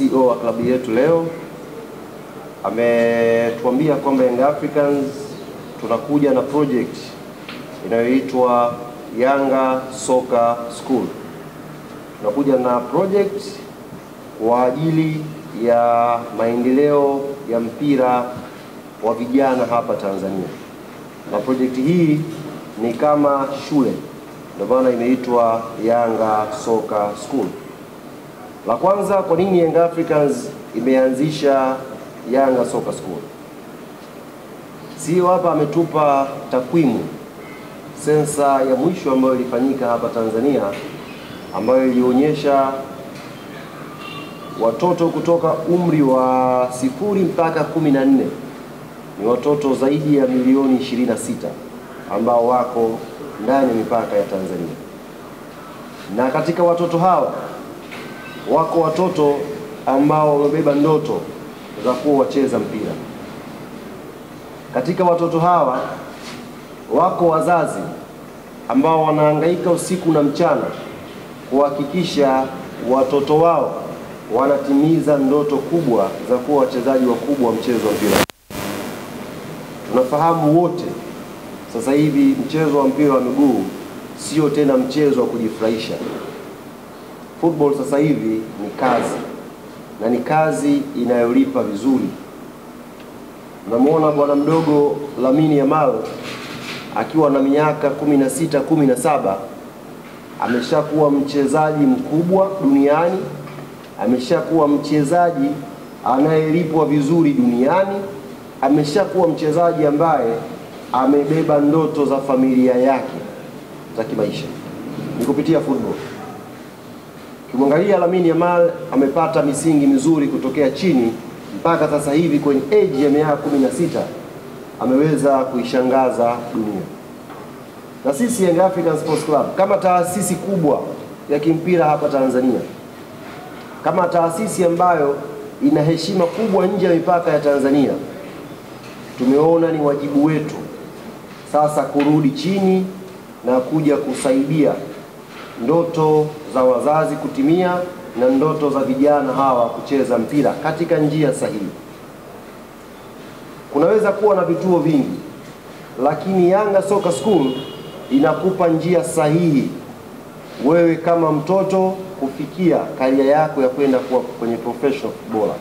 CEO wa klabu yetu leo ametuambia kwamba Young Africans tunakuja na project inayoitwa Yanga Soccer School. Tunakuja na project kwa ajili ya maendeleo ya mpira wa vijana hapa Tanzania. Na project hii ni kama shule, ndio maana imeitwa Yanga Soccer School. La kwanza, kwa nini Young Africans imeanzisha Yanga Soccer School? CEO hapa ametupa takwimu, sensa ya mwisho ambayo ilifanyika hapa Tanzania, ambayo ilionyesha watoto kutoka umri wa 0 mpaka 14 ni watoto zaidi ya milioni 26 ambao wako ndani ya mipaka ya Tanzania. Na katika watoto hawa wako watoto ambao wamebeba ndoto za kuwa wacheza mpira. Katika watoto hawa wako wazazi ambao wanahangaika usiku na mchana kuhakikisha watoto wao wanatimiza ndoto kubwa za kuwa wachezaji wakubwa wa mchezo wa mpira. Tunafahamu wote sasa hivi mchezo wa mpira wa miguu sio tena mchezo wa kujifurahisha. Football sasa hivi ni kazi, na ni kazi inayolipa vizuri. Namuona bwana mdogo Lamine Yamal akiwa na miaka 16, 17 ameshakuwa mchezaji mkubwa duniani, ameshakuwa mchezaji anayelipwa vizuri duniani, ameshakuwa mchezaji ambaye amebeba ndoto za familia yake za kimaisha ni kupitia football. Ukimwangalia Lamine Yamal amepata misingi mizuri kutokea chini mpaka sasa hivi kwenye age ya miaka 16 ameweza kuishangaza dunia. Na sisi Young African Sports Club kama taasisi kubwa ya kimpira hapa Tanzania, kama taasisi ambayo ina heshima kubwa nje ya mipaka ya Tanzania, tumeona ni wajibu wetu sasa kurudi chini na kuja kusaidia ndoto za wazazi kutimia na ndoto za vijana hawa kucheza mpira katika njia sahihi. Kunaweza kuwa na vituo vingi, lakini Yanga Soccer School inakupa njia sahihi wewe kama mtoto kufikia career yako ya kwenda kuwa kwenye professional footballer.